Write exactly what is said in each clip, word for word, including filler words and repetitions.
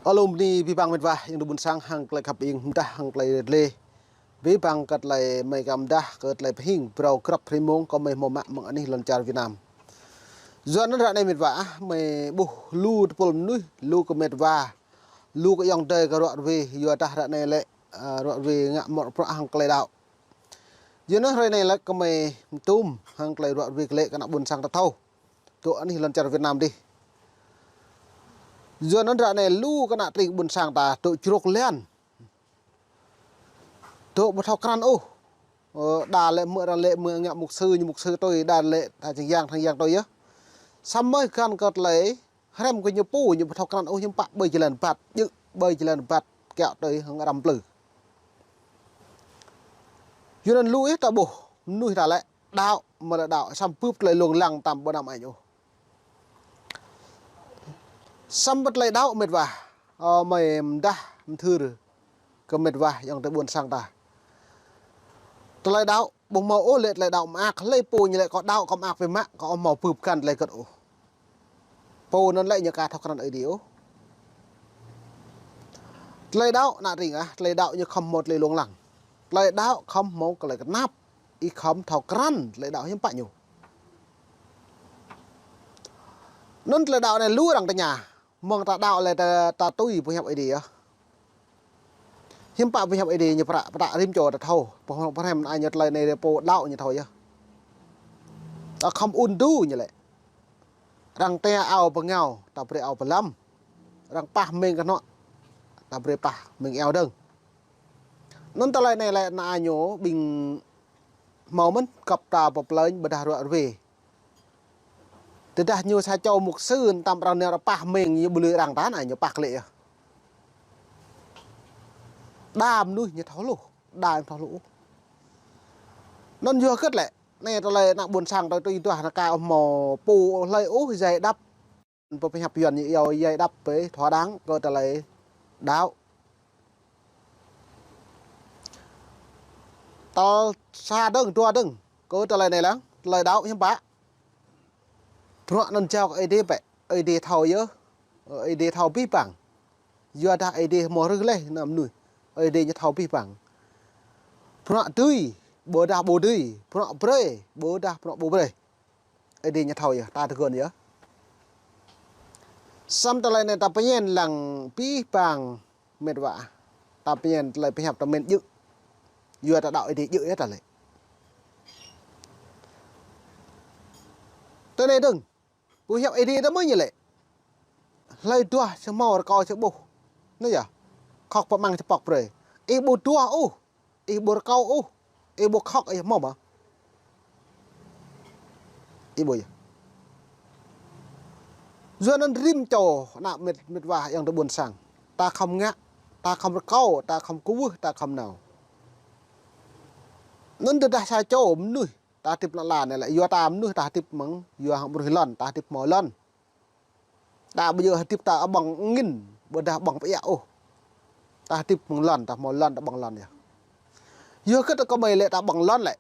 Ơ lu bơni abih bang met wa, ayŏng adơi ƀuôn sang hăng tơlơi khăp ing, mơdah hăng tơlơi rơdleh. Abih bang kơ tơlơi mơi kơ mơdah, kơ tơlơi pơhing, phrâo grăp hrơi mông, kơ mơi hmâo mă mơ̆ng anih lŏn čar Việt Nam. Yua anŭn ră anai met wa ah, mơi ƀuh lu tơpul mơnuih, lu kơ met wa, lu kơ ayŏng adơi kơ ruă rơwe, yua dah ră anai lĕ, a, ruă rơwe ngă mơ̆ prăk hăng tơlơi đaŏ. Yua anŭn hrơi anai lĕ kơ mơi mơtum hăng tơlơi ruă rơwe kơ lĕ kơ ană ƀuôn sang ta thâo. Tơ anih lŏn čar Việt Nam dih. Yua anŭn ră anai lu kơ ană tring ƀuôn sang ta tơ čruk lian. Tơ ƀu thâo krăn ôh. Ơ, đa lĕ mơ̆ arăng lĕ mơ̆ ngă mục sư, ñu mục sư tui, đa lĕ ta čang yang, thăng yang tui yơh. Samơ̆ găn kơ tơlơi hrăm kơ ñu pô, ñu ƀu thâo krăn ôh, ñu pă ƀơi jơlan rơbat, djơ̆ ƀơi jơlan rơbat, kiaŏ tui hăng răm plư. Yua anŭn lu ih ta ƀuh, mơnuih ta lĕ đaŏ, mơ̆ lĕ đaŏ, samơ̆ bưp tơlơi lông lăng tam ƀu năm añ ôh. Samơ̆ tơlơi đaŏ met wa, ơ, mơi mơdah mơthưr kơ met wa ayŏng adơi ƀuôn sang ta. Tơlơi đaŏ ƀu hmâo ôh lĕ tơlơi đaŏ mơak, hlơi pô ñu lĕ kâo đaŏ kâo mơak biă mă, kâo hmâo bưp găn tơlơi gơ̆t ôh. Pô anŭn lĕ ñu ka thâo krăn Ơi Adai ôh. Tơlơi đaŏ ană tring ah, tơlơi đaŏ ñu khŏm hmâo tơlơi lông lăng. Tơlơi đaŏ khŏm hmâo tơlơi kơnap, ih khŏm thâo krăn tơlơi đaŏ hiư̆m pă ñu. Anŭn tơlơi đaŏ anai lu arăng tơña, mơ̆ng ta đaŏ lĕ ta, ta tui pơhiăp Ơi Adai yơh. Hiư̆m pă pơhiăp Ơi Adai ñu prăk, prăk rĭm čô ta thâo. Pơh-, pơhrăm anai ñu tơlơi anai pô đaŏ ñu thâo yơh. Ta khŏm ŭn du ñu lĕ. Arăng tia ao pơngao, ta brơi ao pơlăm. Arăng pah meng kơnoh, ta brơi pah meng iao dơ̆ng. Anŭn tơlơi anai lĕ ană ñu ƀing hmâo mơ̆n kăp ta pơplĕnh ƀôdah ruă rơwe. Tơdah ñu sa čô mục sư tam arăng nao pah meng ñu ƀu lui arăng ta anai ñu pah kơ lĕ yơh. Đa mơnuih ñu thâo hluh, đa ñu thâo hluh ôh. Anŭn yua hơget lĕ, anai tơlơi ană ƀuôn sang ta tui duah ană ka ôh hmâo pô hlơi ôh giải đáp. Pơhiăp Yuan ñu iâu giải đáp pơ thỏa đáng kơ tơlơi đaŏ. Tal sa dơ̆ng, dua dơ̆ng kơ tơlơi anai lăng, tơlơi đaŏ hiư̆m pă. Bruă anŭn jao kơ Ơi Adai pĕ, Ơi Adai thâo yơh, Ơi Adai thâo abih bang. Yua dah Ơi Adai hmâo rưh leh ană mơnuih, Ơi Adai ñu thâo abih bang. Bruă dưi, ƀôdah ƀu dưi, bruă brơi, ƀôdah bruă ƀu brơi. Ơi Adai ñu thâo yơh, ta tơgŭn yơh. Samơ̆ tơlơi anai ta pơñen lăng abih bang met wa. Ta pơñen tơlơi pơhiăp ta mĭn djơ̆. Yua ta đaŏ Ơi Adai djơ̆ yơh ta lĕ. Tơ anai dơ̆ng, pơhiăp Ơi Adai ta mơ̆ ñu lĕ. Hlơi duah či hmâo rơkâo či ƀuh. Anai yơh. Khŏk pơmăng či pŏk brơi. Ih ƀu duah ôh. Ih ƀu rơkâo ôh, ih ƀu khŏk ih hmâo mơ̆? Ih ƀu yơh. Yua anŭn rĭm čô ană met, met wa ayŏng adơi ƀuôn sang. Ta khŏm ngă, ta khŏm rơkâo, ta khŏm kwưh, ta khŏm nao. Anŭn tơdah sa čô mơnuih, ta hơdip lŏn ala anai lĕ, yua ta mơnuih ta hơdip mơ̆ng, yua hăng mơnuih lŏn, ta hơdip hmâo lŏn. Ta ƀu djơ̆ hơdip ta ƀơ̆ng angin, ƀôdah ƀơ̆ng pơiă ôh. Ta hơdip mơ̆ng lŏn, ta hmâo lŏn, ta ƀơ̆ng lŏn yơh. Yua hơget kơ mơi lĕ ta ƀơ̆ng lŏn lĕ.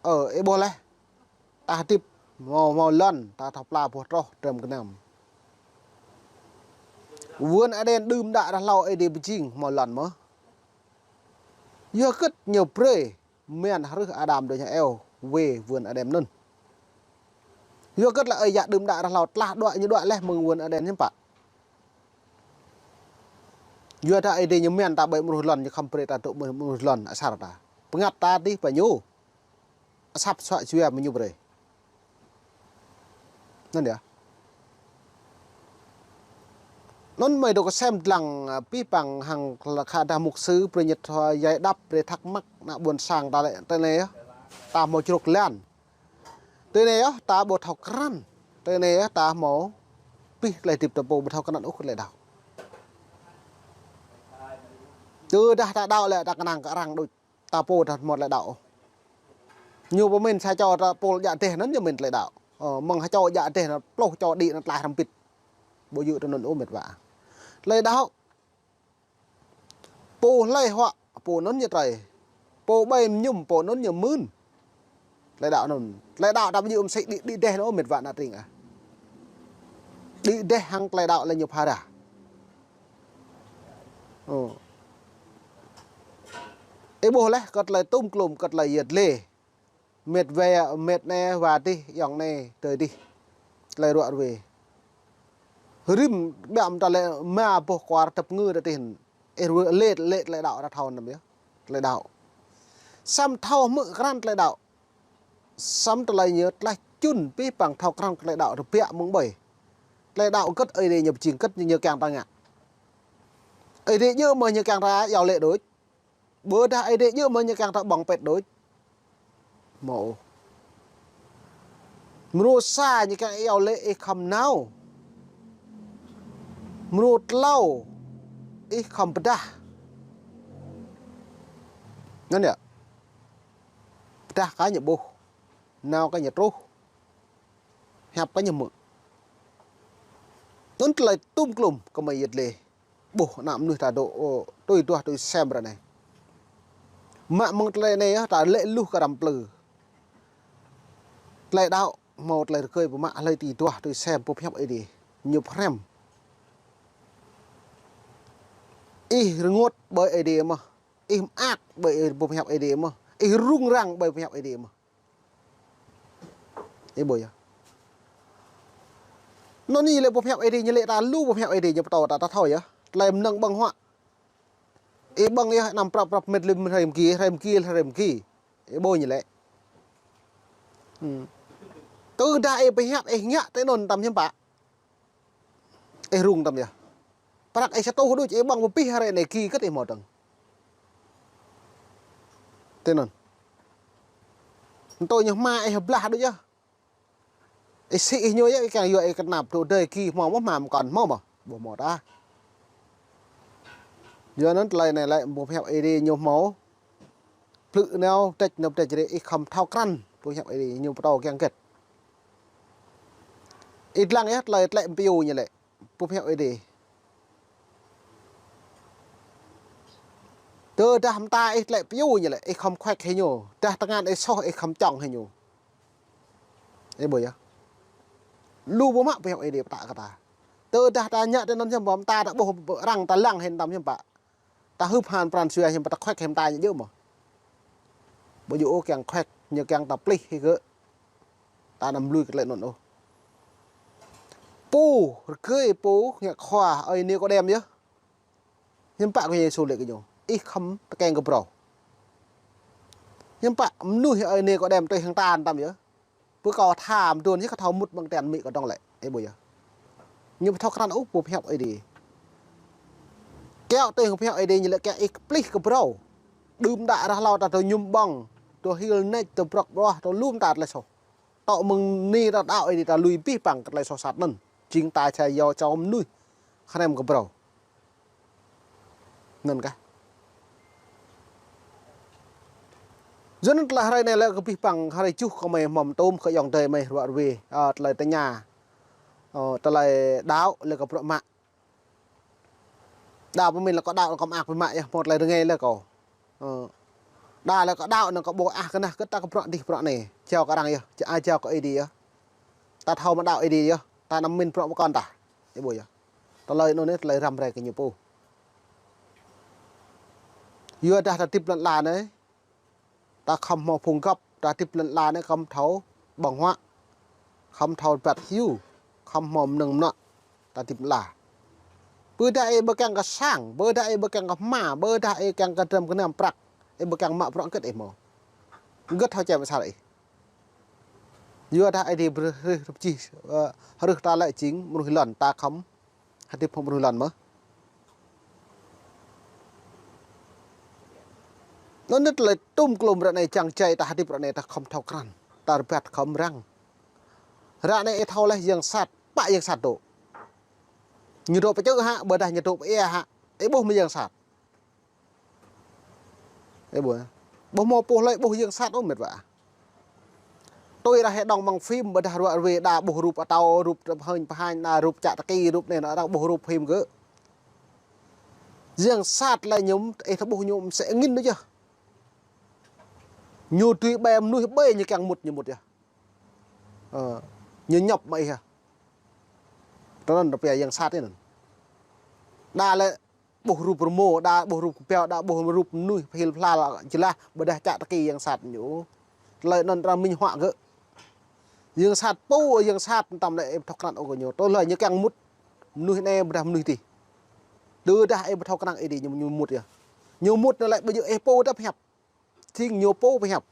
Ơ, ih ƀuh leh. Ta hơdip hmâo, hmâo lŏn, ta thâo pla boh troh, trơm gơnam. Vườn Êđen đưm đă đah hlâo Ơi Adai pơjing hmâo lŏn mơ̆. Yua hơget ñu brơi mơ̆n hrưh Adam dô̆ hăng Êwa wai vườn Êđen anŭn. Yua hơget lĕ ơi yă đưm đă đah hlâo tlah đuaĭ ñu đuaĭ leh mơ̆ng vườn Êđen hiư̆m pă. Yua dah Ơi Adai ñu mơ̆n ta ƀơi mơnuih lŏn, ñu khŏm brơi ta dŏ mơnuih lŏn asar ta. Bơngăt ta dih pơ ñu. Asăp suă jua mơ̆ ñu brơi. Anŭn yơh. Anŭn mơi dŏ kơsem dlăng, a, abih bang hăng khă dah mục sư brơi ñu thâo giải đáp brơi thắc mắc ană ƀuôn sang ta lĕ tơ anai yơh. Ta hmâo čruk lan. Tơ anai yơh ta ƀu thâo krăn. Tơ anai yơh ta hmâo abih tơlơi hơdip ta pô ƀu thâo krăn ôh kơ tơlơi đaŏ. Tơdah ta đaŏ lĕ ta kơnang kơ arăng đôč. Ta pô ta hmâo tơlơi đaŏ ôh. Ñu pơmĭn sa čô ta pô djă dêh anŭn ñu mĭn tơlơi đaŏ. Ơ, mơ̆ng sa čô djă dêh anŭn pluh čô đĭ anŭn tlaih hrŏm bĭt. Ƀu djơ̆ tui anŭn ôh met wa. Tơlơi đaŏ. Pô hlơi huă, pô anŭn ñu trơi. Pô ƀai mơñum, pô anŭn ñu mưn. Tơlơi đaŏ anŭn. Tơlơi đaŏ ta ƀu djơ̆ mơsĭ đĭ, đĭ dêh anŭn ôh met wa ană tring ah. Đĭ dêh hăng tơlơi đaŏ lĕ ñu phara. Ơ. Ih ƀuh laih kơ tơlơi tŭm klum, kơ tơlơi yet lê. Mĕt wai, mĕt anai wa dih, ayŏng anai tơi dih. Tơlơi ruă ruê. Rĭm ƀiă mơ̆ ta lĕ ma boh kwar tơp ngư ta tih. Ih ruă lĕ, lĕ tơlơi đaŏ ta thâo anăm yơh. Tơlơi đaŏ. Samơ̆ thâo hmư̆ krăn tơlơi đaŏ. Samơ̆ tơlơi ñu tlaih čun pih păng thâo krăn tơlơi đaŏ rơbiă mơ̆ng ƀơi. Tơlơi đaŏ gĭt Ơi Adai ñu pơjing gĭt ñu kiăng ta ngă. Ơi Adai djơ̆ mơ̆ ñu kiăng ta iâu lĕ đôč. Ƀôdah Ơi Adai djơ̆ mơ̆ ñu kiăng ta ƀơ̆ng pĕt đôč. Hmâo. Mrô sa ñu kiăng iâu lĕ ih khŏm nao. Mrô tlâo ih khŏm pơdah. Anŭn yơh. Pơdah kơ ñu ƀuh. Nao kơ ñu truh. Hiăp kơ ñu hmư̆. Anŭn tơlơi tŭm klum kơ mơi yet lê. Ƀuh ană mơnuih ta dŏ, ơ, tui duah tui sem ră anai. Mă mơ̆ng tơlơi anai yơh, ta lĕ luh kơ răm plư. Tơlơi đaŏ, hmâo tơlơi rơgơi pơmă hlơi tui duah tui sem boh pơhiăp Ơi Adai. Ñu pơhrăm. Ih rơngot ƀơi Ơi Adai mơ̆. Ih mơak ƀơi boh pơhiăp Ơi Adai mơ̆. Ih rŭng răng ƀơi pơhiăp Ơi Adai mơ̆. Ih ƀuh yơh. Anŭn ñu lĕ boh pơhiăp Ơi Adai, ñu lĕ ta lu boh pơhiăp Ơi Adai ñu pơtô ta, ta thâo yơh. Tơlơi mơnơ̆ng ƀơ̆ng huă. Ih ƀơ̆ng yơh anăm prăp prăp mĕt lĭm hrơi mơgi, hrơi mơgi, hrơi mơgi. Ih ƀuh ñu lĕ. Hmm. Tơdah ih pơhiăp ih ngă tơ anŭn tăm hiư̆m pă. Ih rŭng tăm yơh. Prăk ih sa tuh đôč, ih ƀơ̆ng pơpih hrơi anai ki kơ̆t ih hmâo dơ̆ng. Tui anŭn. Tui ñu hma ih blah đôč yơh. Ih sĭ ih ñu yơh, ih kiăng yua ih kơnăp tŭ dơi ki hmâo mơ̆ hma mơkŏn hmâo mơ̆. Ƀu hmâo tah. Yua anŭn tơlơi anai lĕ boh pơhiăp Ơi Adai ñu hmâo. Plư nao tĕč nao tĕč rê ih khŏm thâo krăn. Boh pơhiăp Ơi Adai ñu pơtô kiăng gĭt. Ih lăng yơh tơlơi tlĕ piu ñu lĕ. Boh pơhiăp Ơi Adai. Tơdah mơta ih tlĕ piu ñu lĕ, ih khŏm khuĕk hĭ ñu. Dah tơngan ih soh ih khŏm čŏng hĭ ñu. Ih ƀuh yơh. Lu ƀu mă boh pơhiăp Ơi Adai pơtă kơ ta. Tơdah ta ngă tơ anŭn hiư̆m pă mơta ta ƀuh arăng ta lăng hĭ tăm hiư̆m pă. Ta hưp han pran jua hiư̆m pă ta khuĕk hĭ mơta ñu djơ̆ mơ̆. Ƀu djơ̆ ôh kiăng khuĕk, ñu kiăng ta plih hĭ gơ̆. Ta anăm lui kơ tơlơi anŭn ôh. Pô, rơgơi pô, ngă khua, ơi Nikôđem yơh. Hiư̆m pă kơ Yêsu lĕ kơ ñu. Ih khŏm tơkeng kơ phrâo. Hiư̆m pă mơnuih ơi Nikôđem tui hăng ta tăm yơh. Pơ kâo tha mơdôn yơh kơ thâo mŭt ƀăng tian mĭ kơ dŏng lĕ. Ih ƀuh yơh. Ñu ƀu thâo krăn ôh, boh pơhiăp Ơi Adai. Kiaŏ tui hăng pơhiăp Ơi Adai ñu lĕ kiăng ih plih kơ phrâo. Đưm đă rah hlâo ta tơ ñŭm ƀơ̆ng, tơ hil nĕč, tơ brŏk ƀroh, tơ lŭm ta tơlơi soh. Tŏ mơ̆ng anai ta đaŏ Ơi Adai ta lui pih păng kơ tơlơi soh sat anŭn. Jing ta sa yua čô mơnuih. Hrăm kơ phrâo. Anŭn kah. Yua anŭn tơlơi hrơi anai lĕ kơ pih păng hrơi tơjuh kơ mơi hmâo tŭm kơ ayŏng adơi mơi ruă ruê. Ơ, tơlơi tơña. Ơ, tơlơi đaŏ lĕ kơ bruă mă. Đa pơmĭn lĕ kâo đaŏ kâo mơak biă mă yơh, hmâo tơlơi rơngai lĕ kâo. Ơ. Đa lĕ kâo đaŏ anŭn kâo ƀuh ah kơ nah kơ ta kơ bruă dih bruă anai. Jao kơ arăng yơh, jao kơ Ơi Adai yơh. Ta thâo mă đaŏ Ơi Adai yơh. Ta anăm pơmĭn bruă pơkŏn tah. Ih ƀuh yơh. Tơlơi anŭn anai tơlơi răm rai kơ ñu pô. Yua dah ta hơdip lŏn ala anai. Ta khŏm hmâo phung gŏp, ta hơdip lŏn ala anai khŏm thâo ƀơ̆ng huă, khŏm thâo rơbat hyu, khŏm hmâo mơnơ̆ng mơnuă, ta hơdip lŏn ala. Ƀôdah ih ƀu kiăng kơ sang, ƀôdah ih ƀu kiăng kơ hma, ƀôdah ih kiăng kơ dram gơnam prăk, ih ƀu kiăng mă bruă hơget ih hmâo. Hơget thâo čem asar ih. Yua dah Ơi Adai brơi hrih rơp čih, ơ, hrih ta lĕ jing mơnuih lŏn ta khŏm hơdip hăng mơnuih lŏn mơ̆. Anŭn anai tơlơi tŭm klum ră anai čang čai ta hơdip ră anai ta khŏm thâo krăn. Ta rơbat khŏm răng. Ră anai ih thâo laih yang sat, pă yang sat dŏ. Ñu dŏ pơčơ̆ hă, ƀôdah ñu dŏ pơ-ia hă. Ih ƀuh mơ̆ yang sat. Ih ƀuh. Ƀuh mơ̆ pô hlơi ƀuh yang sat ôh mĕt wa. Tui ră hĭ dŏng mơ̆ng phim ƀôdah ruă ruê đa ƀuh rup atâo, rup tơpơhơñ pơhañ, đa rup čă tơki, rup anai, đa ƀuh rup phim gơ̆. Yang sat lĕ ñu, ih ta ƀuh ñu mơsĕ angĭn đôč yơh. Ñu tui ƀe mơnuih ƀe ñu kiăng mŭt ñu mŭt yơh. Ơ, ñu ñŏp mă ih yơh. Tơnăn rơpia yang sat anŭn. Đa lĕ ƀuh rup rơmô, đa ƀuh rup kơpeo, đa ƀuh rup mơnuih, pơhil pơhlal, jơlah, ƀôdah čă tơki yang sat ñu. Tơlơi anŭn arăng minh họa gơ̆. Yang sat pô, yang sat tơm lĕ ih ƀu thâo krăn ôh kơ ñu. Tơlơi ñu kiăng mŭt mơnuih anai ƀôdah mơnuih adih. Tơdah ih ƀu thâo krăn ih dih ñu, ñu mŭt yơh. Ñu mŭt anŭn lĕ ƀu djơ̆ ih pô tơpă hiăp. Jing ñu pô pơhiăp.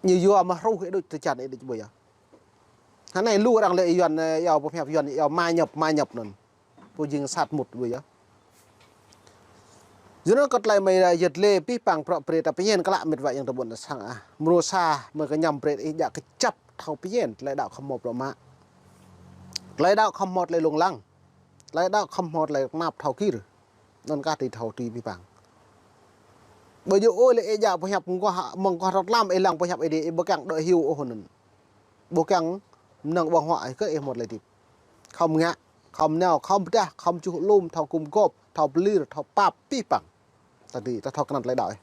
Ñu yua mă hruh ih đôč tơčan ih đôč ƀu yơh. Hơnai lu arăng lĕ Yuan, ơ, yua pơhiăp Yuan, yua ma nhập, ma nhập anŭn. Pô jing sat mŭt ƀu yơh. Yua anŭn kơ tơlơi mơi yơh dlê pih pang prŏ brơi ta pơñen klă mĕt wa yang tơƀuôn sang ah. Mrô sa mơi kơñăm brơi ih djă kơjăp thâo pơñen tơlơi đaŏ khŏm hmâo prŏ mă. Tơlơi đaŏ khŏm hmâo tơlơi lông lăng. Tơlơi đaŏ khŏm hmâo tơlơi tơnap thâo kir. Anŭn kah tui thâo tui pih pang. Ƀu djơ̆ ôh lĕ ih djă pơhiăp mơguah, mơguah rŏt lăm ih lăng pơhiăp ih dih, ih ƀu kiăng đuaĭ hyu ôh anŭn. Ƀu kiăng mơnơ̆ng ƀơ̆ng huă ih kơ ih hmâo tơlơi hơdip. Khŏm ngă, khŏm nao, khŏm pơdah, khŏm čuh lŏm, thâo gum gŏp, thâo pơlir, thâo pap pih pang. Tơdơi, ta thâo krăn tơlơi đaŏ ih.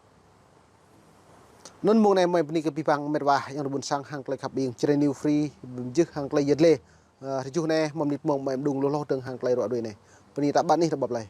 Anŭn mông anai mơi bơni kơ pih pang mĕt wa yang tơƀuôn sang hăng tơlơi khăp ƀing Jrai New Free, jưh hăng tơlơi yơh dlê, ơ, rơjuh anai, mơ̆ng mơnit mông mơi mơđung lu hloh dơ̆ng hăng tơlơi ruă đuaĭ anai. Bơni ta ƀăn anih ta ƀăp lơi.